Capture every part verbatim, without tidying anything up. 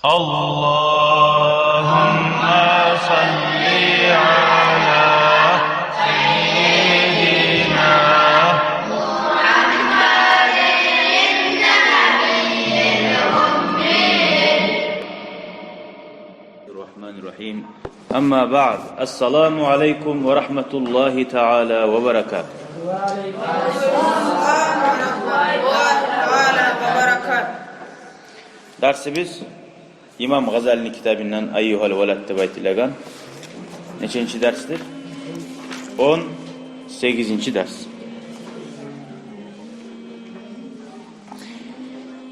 اللهم صل على سيدنا محمد النبي الأمي. الرحمن الرحيم. أما بعد، السلام عليكم ورحمة الله تعالى وبركاته. وعليكم السلام ورحمة الله تعالى وبركاته. Дарсыбыз имам Гъазалини китабындан «Айюгьал валад» деп айтылагъан. Неченчи дарсдыр? Он сегизинчи дарс.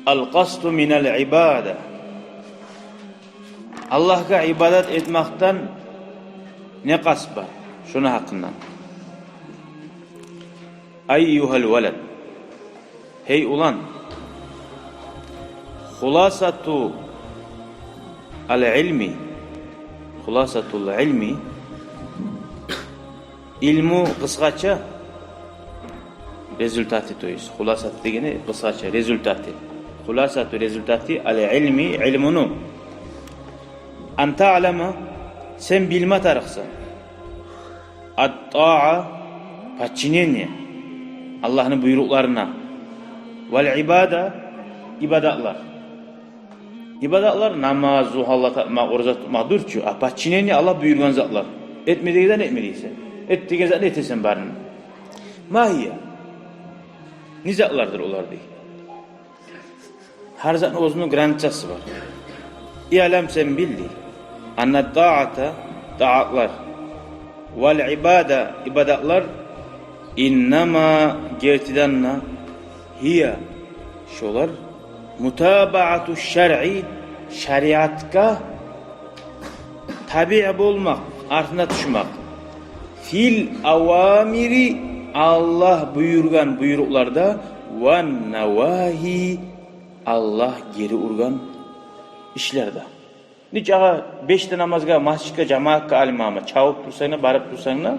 Ал-къасду минал ибада. Аллагьгъа ибадат этмакъдан не къаст бар? Шону гьакъындан. Айюгьал валад. Гьей улан, хуласату ал-илми, хуласатул илми, илму къысгъача результаты, то есть хуласат дегени къысгъача результаты. Хуласату результаты ал-илми, илмуну. Ан таълама, сен билме тарыкъсан. Ат-таа, подчинение Аллагьны буйрукъларына. Вал ибада, ибадатлар. Ибадатлар намаз, зугьалла тутмакъ, ораза тутмакъ дюр чю, а подчинение Аллагь буюргъан затлар. Этме деген затны этме дейсен. Эт деген затны этесен барын. Ма гьия? Не затлардыр олар дей. Гьар затны оьзюню границасы бар. Иълам, сен бил дей. Анна таата, таатлар. Вал ибада, ибадатлар. Иннама, гертиден де, гьия, шолар, мутабаату шаръи, шариатгъа табиъ болмакъ, артына тюшмек. Фил авамири, Аллагь буюргъан буйрукъларда, ван навагьи, Аллагь гери ургъан ишлерде. Нечакъы беш де намазгъа, межитге, жамаатгъа, алимагъа чабып турсанг да, барып турсанг да,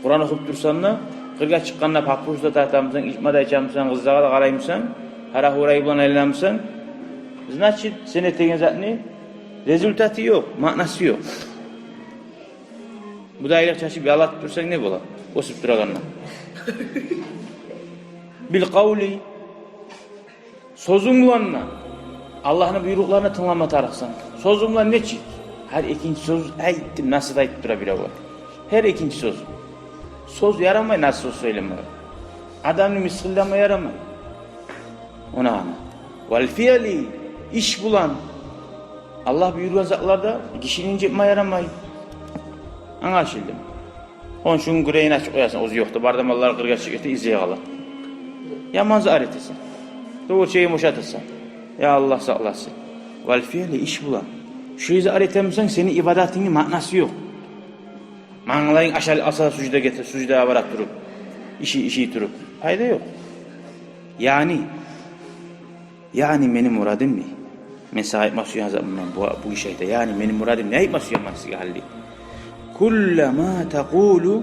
Къуран охуп турсанг да, къыргъа чыкъгъанда папирос да тартамысан, ичме де ичемисен, къызлагъа да къараймысан, гьара-гьурай булан айланамысан, значит, сен этеген затны результаты ёкъ, маънасы ёкъ. Будайлыкъ чачып ялатып турсанг не бола? Оьсюп турагъанда. Бил къавли, сёзюнг булан да Аллагьны буйрукъларына тынглама тарыкъсан. Сёзюнг булан нечик? Гьар экинчи сёз, айтдым, насигьат айтып тура бирев. Гьар экинчи сёз. Сёз ярамай, насигьат сёз сёйлеме. Адамны мысгъыллама ярамай. Она, она. Вал фиъли, иш булан. Аллагь буюргъан затларда гишини инжитме ярамай. Англашылдымы? Ончун гюрегин ачып къоясан, оьзю ёкъда. Бары да маллар къыргъа чыгъып гете, излей къала. Яман зат этесен. Тувурчагъын бошатасан. Я Аллагь сакъласын. Вал фиъли, иш булан. Шу иш этемисен, сени ибадатынгны маънасы ёкъ. Мангалайынг ашал аса сужда гете, сужда бара туруп, иши, иши туруп. Пайда ёкъ. Яни, яни мени мурадым не? Мен сагъа айтма сюеген зат мундан, бу, бу гиши айта. Яни мени мурадым не, айтма сюемен сизге гьали. Кулла ма такъулу,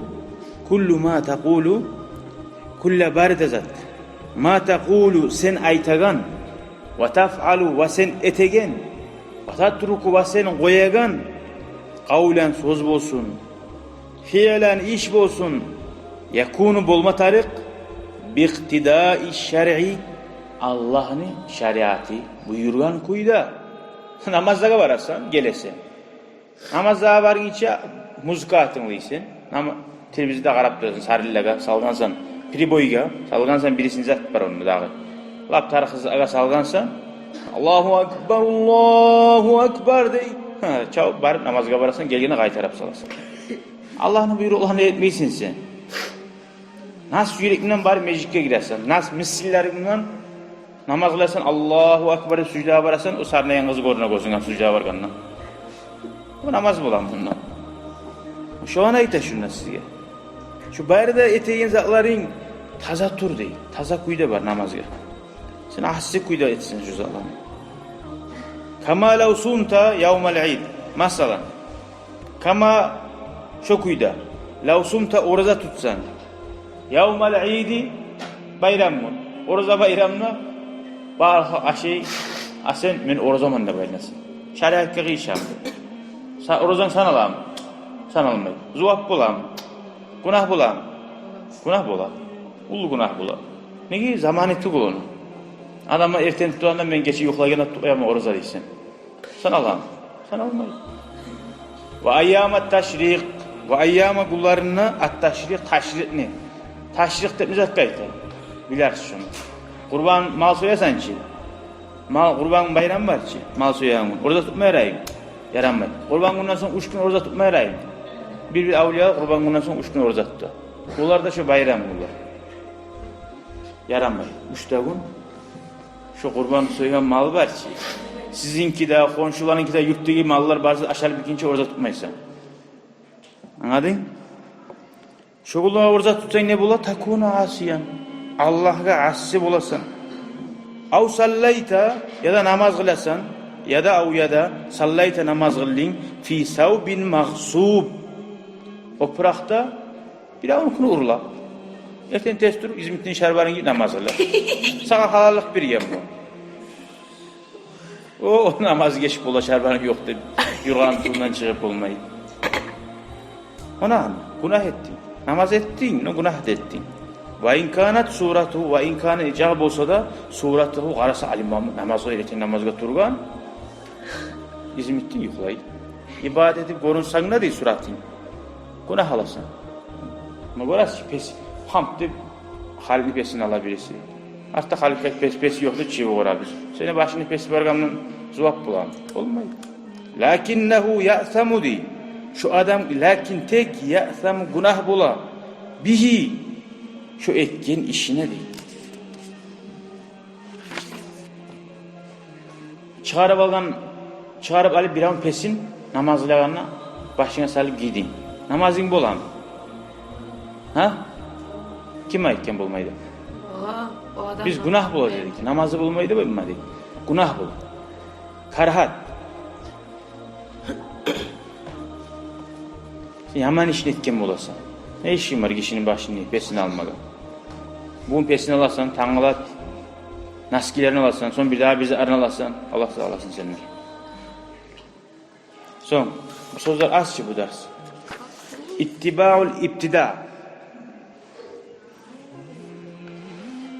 куллу ма такъулу, кулла, бары да зат. Ма такъулу, сен айтагъан, ва тафъалу, ва сен этеген, ва татруку, ва сен къоягъан, къавлан, сёз болсун, фиълан, иш болсун, якуну, болма тарыкъ, бикътидаи шаръи, Аллагьны шариаты буюргъан кюйде. Намазлагъа барасан, гелесен. Намазлагъа баргъынча музыкагъа тынглайсан. Нама-, телевизорда къарап турасан, сарынлагъа салгъансан, прибойгъа салгъансан, бирисини зат бар онда дагъы. Лап тарыкъсыз агъа салгъансан, Аллагьу акбар, Аллагьу акбар дей. Гьа, чабып барып намазгъа барасан, гелгенде къайтарып саласан. Аллагьны буйрукъларын этмейсен сен. Нас юрек булан барып межитге гиресен. Нас мысгъыллар булан намаз къыласан, Аллагьу акбар деп суждагъа барасан, о сарнайгъан къыз гёрюне гёзюнге суждагъа баргъанда. Бу намаз боламы мундан? Шоланы айта шунда сизге. Шу бары да этеген затларынг таза тур дей. Таза кюйде бар намазгъа. Сен асси кюйде этсенг шу затланы. Кама лав сумта явмал ид. Масала, кама, шо кюйде, лав сумта, ораза тутсанг, явмал иди, байрам гюн, ораза байрамда бары халкъ ашай, а сен мен оразаман деп айланасан. Шариатгъа къыйышамы? Са-, оразанг саналамы? Саналмай. Зувап боламы? Гюнагь боламы? Гюнагь бола. Уллу гюнагь бола. Неге? Заманы тюгюл ону. Адамлар эртен тутагъанда, мен гече юхлайгъанда тутмайман ораза дейсен. Саналамы? Саналмай. Ва айяма ташрикъ. Ва айяма гюнлерин, ат-ташрикъ, ташрикъни. Ташрикъ деп не затгъа айта? Билерсиз шону. Къурбан мал соясан чы. Мал, Къурбан байрам бар чы, мал соягъан гюн. Ораза тутма яраймы? Ярамай. Къурбан гюнден сонг уьч гюн ораза тутма яраймы? Бир-бир авлиялар Къурбан гюнден сонг уьч гюн ораза тута. Олар да шо байрам гюнлер. Ярамай. Уьч де гюн. Шо Къурбан сойгъан малы бар чы. Сизинки де, хоншуларынки де, юртдагъы маллар барысы ашалып битгинче ораза тутмайсан. Англадынг? Шо гюнлер ораза тутсанг не бола? Такуну асиян. Аллагьгъа аси боласан. Ав саллайта, яда намаз къыласан, яда ав яда саллайта намаз къылдынг, фи савбин магъсуб. Опуракъда биревнюкин урлап. Эртен тез туруп, измитден шарбарынг гийип намаз къыла. Сагъа гьалаллыкъ берген бу. О, намаз геч бола, шарбарынг ёкъ деп, юргъан тюбюнден чыгъып болмай. Она, гюнагь этдинг. Намаз этдинг, но гюнагь да этдинг. Ва ин канат суратугьу, ва ин кана, жагъы болса да, суратугьу, къараса, алим Магьмуд намазгъа, эртен намазгъа тургъан, измитден юхлай. Ибадат этип гёрюнсенг де, дей, суратынг, гюнагь аласан. Муна гёресиз, пес, хамт деп, халкъны песин ала бириси. Артда халкъгъа пес, пес ёкъ деп чыгъып гёребиз. Сени башынгны песи баргъандан зувап боламы? Болмай. Лакиннагьу яъсаму, дей. Шо адам, лакин тек яъсаму, гюнагь бола. Бигьи, шо этген ишине, дей. Чыгъарып алгъан, чыгъарып алып биревню песин намаз къылагъанда башынга салып гийдинг. Намазынг боламы? Гьа? Ким айтгъан болмай деп? О, о адам. Биз гюнагь бола дедик. Намазы болмай деп айтмадыкъ. Гюнагь бола. Карагьат. Сен яман ишни этген боласан. Не ишинг бар гишини башыны, песин алмагъа? Бугюн песин аласан, тангала носкилерин аласан, сонг бирдагъы бир затларын аласан, Аллагь сакъласын сенден. Сонг, бу сёзлер аз чы бу дарс. Иттибаул ибтида.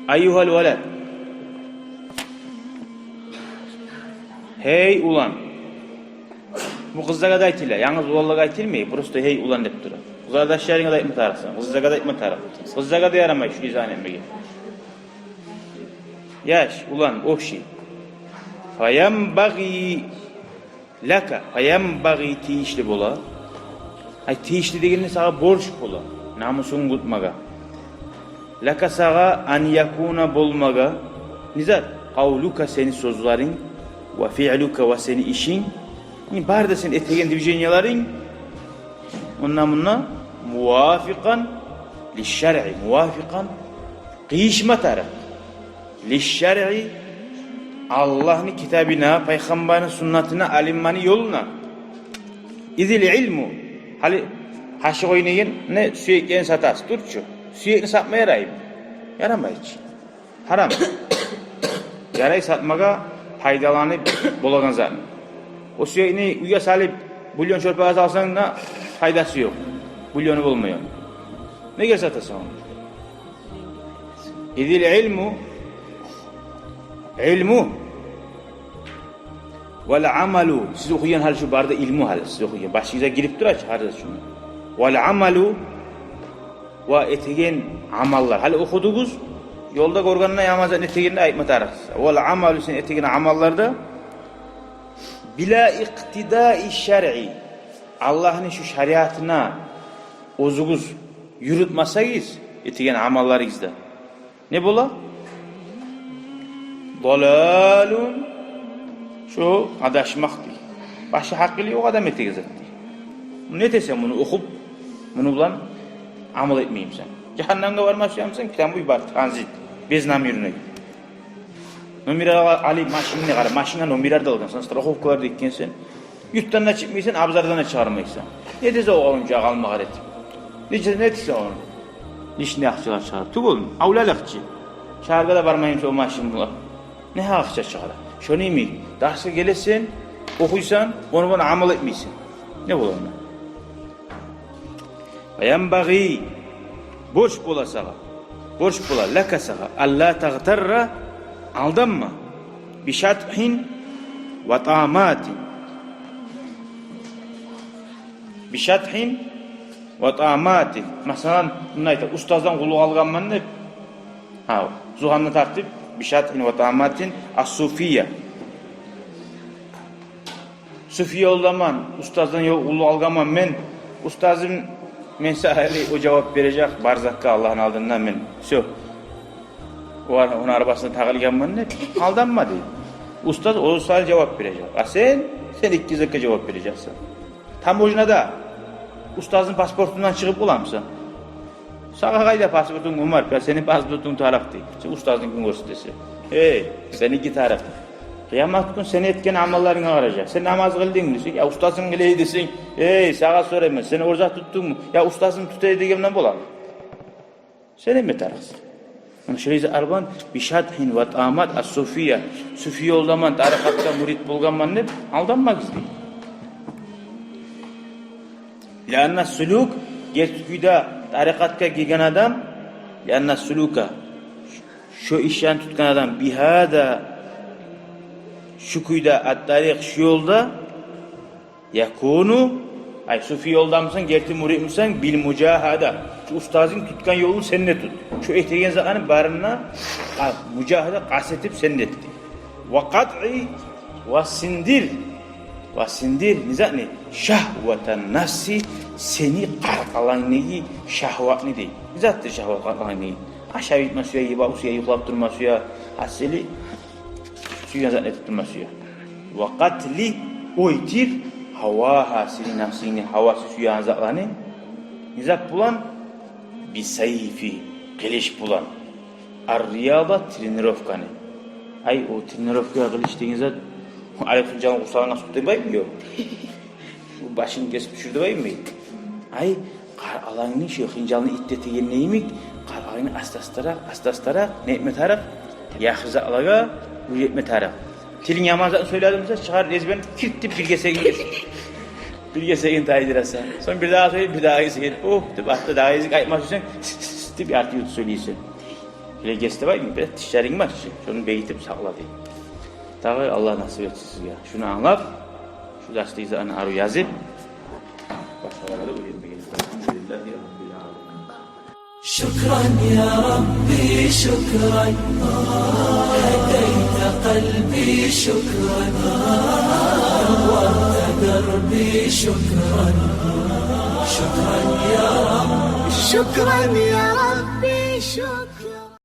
Айюгьал валад. Гьей улан. Бу къызлагъа да айтыла, янгыз уланлагъа айтылмай, просто гьей улан деп тура. Къызардашларынга да айтма тарыкъсан, къызлагъа да айтма тарыкъ. Къызлагъа да ярамай шу изаны этмеге. Яш, улан, общий. Фаянбагъи лака, фаянбагъи, тийишли бола. Ай, тийишли дегенде сагъа борч бола намусунгну къутмагъа. Лака, сагъа, ан якуна, болмагъа. Не зат? Къавлука, сени сёзлеринг, ва фиълука, ва сени ишинг. Яни бары да сен этеген движениелеринг, онда-мунда, мувафикъан лишшаръи, мувафикъан, къыйышма тарыкъ. Лишшаръи, Аллагьны китабына, пайхамбарны суннатына, алимлени ёлуна. Изил илму, гьали гьашыкъ ойнайгъан, не, сюекни сатасы, тур чу. Сюекни сатма яраймы? Ярамай чы. Гьарам. Ярай сатмагъа, пайдаланып болагъан затны. О сюекни уьйге салып, бульон шорпагъа салсанг да, пайдасы ёкъ. Бульону болмай ону. Неге сатасан ону? Изил илму, илму, вал амалу, сиз охуйгъан гьали шу бары да илму гьали, сиз охуйгъан, башыгъызгъа гирип тура чы гьар зат шуну. Вал амалу, ва этеген амаллар. Гьали охудугъуз, ёлда гёргенде, яман зат этегенде айтма тарыкъсыз. Вал амалу, сен этеген амаллар да, била икътидаи шаръи, Аллагьны шу шариатына оьзюгюз юрютмесегиз, этеген амалларыгъызда. Не бола? Далалун, шу адашмакъ дей. Башгъа гьакъылы ёкъ адам этеген зат дей. Муну не этесен, муну охуп, муну булан амал этмеймисен? Жагьаннамгъа барма сюемисен, китабы бар, транзит, без номерный. Номерлер алып, машинни къара, машинге номерлер де алгъансан, страховкалар да этгенсен. Юртдан да чыкъмайсан, абзардан да чыгъармайсан. Не этесен о онча къалмагъар этип? Нече, не этесен ону? Лишний акъчалар чыгъара. Тюгюл, авлалыкъ чы. Шагьаргъа да бармаймысан о машин булан. Не акъча чыгъара? Шону йимик, дарсгъа гелесен, Охуйсан, ону булан амал этмейсен. Не бола онда? Ва янбагъи, борч бола сагъа, борч бола, лака, сагъа, алла тагътарра, алданма, бишатхин ва таматин. Бишатхин ва таматин. Масала, мунда айта, устаздан къуллукъ алгъанман деп. Гьа, зугьанны тартып, бишатхин ва таматин ас-суфия. Суфи ёлдаман, устаздан ёл, къуллукъ алгъанман мен. Устазым, мен сагъа гьали о жавап бережек барзакъгъа Аллагьны алдында мен. Всё. Олар, ону арбасына тагъылгъанман деп, алданма дей. Устаз о сагъа жавап бережек. А сен, сен эки затгъа жавап бережексен. Таможняда устазны паспортундан чыгъып боламысан? Сагъа къайда паспортунг, Умар, я сени паспортунг тарыкъ дей. Сен устазнынгкин гёрсетесен. Эй, сеники тарыкъ. Къыямат гюн сен этген амалларынга къаражакъ. Сен намаз къылдынгмы десенг, я устазынг къылай десенг, эй, сагъа сорайман, сен ораза тутдунгму? Я устазым тута дегенмен боламы? Сен неме тарыкъсан? Муна шулай арбан бишатхин ва тамат ас-суфия. Суфи ёлдаман, тарикъатгъа мурит болгъанман деп алданмагъыз дей. Лианна сулук, герти кюйде тарикъатгъа гирген адам, лианна сулука, шо ишни тутгъан адам, бигьада, шу кюйде, ат-тарикъ, шу ёлда, якуну, ай, суфи ёлдамысан, герти муритмисен, бил мужагьада. Шу устазынг тутгъан ёлну сен де тут. Шу этеген затланы барына къа-, мужагьада, къаст этип сен де эт дей. Ва къатъи, ва сындыр. Ва сындыр, не затны? Шагьватан нафси, сени къаркъарангдагъы шагьватны дей. Не затдыр шагьват къаркъарангдагъы? Ашап ичме сюе, йибап сюе, юхлап турма сюе, гьасили сюйген затны этип турма сюе. Ва къатли, оьлтюр, гьавагьа, сени нафсынгны гьавасы сюеген затланы. Не зат булан? Бис-сайфи, къылыч булан. Ар-рияда, тренировканы. Ай, о тренировкагъа къылыч деген зат, ай, хынжалны къурсагъына сукъ деп айтмаймы, ёкъ. Бу башын гесип тюшюр деп айтмаймы? Ай, къаркъарангны, шо хынжалны итте тегенде йимик, къаркъарангны аста-астаракъ, аста-астаракъ, не этме тарыкъ? Яхшы затлагъа уьйретме тарыкъ. Тилинг яман затны сёйледи буса, чыгъар лезвияны, кирт деп бир гесегин, бир гесегин тайдырасан. Сонг бирдагъы сёйлей, бирдагъы гесегин, ух деп, артда дагъы гезик айтмас учун, с-с-с деп ярты ютуп сёйлейсен. Биле гес деп айтмаймы, бираз тишлеринг бар чы, шону бегитип сакъла дей. Дагъы Аллагь насип этсин сизге. Шуну англап, шу дарсдагъы затны арив язып, башгъалагъа да уьйретмеге. Альгьамдулиллагьи раббил аламин. شكرا يا ربي، شكرا، هديت قلبي، شكرا، نورت دربي، شكرا، شكرا يا رب، شكرا يا ربي، شكرا.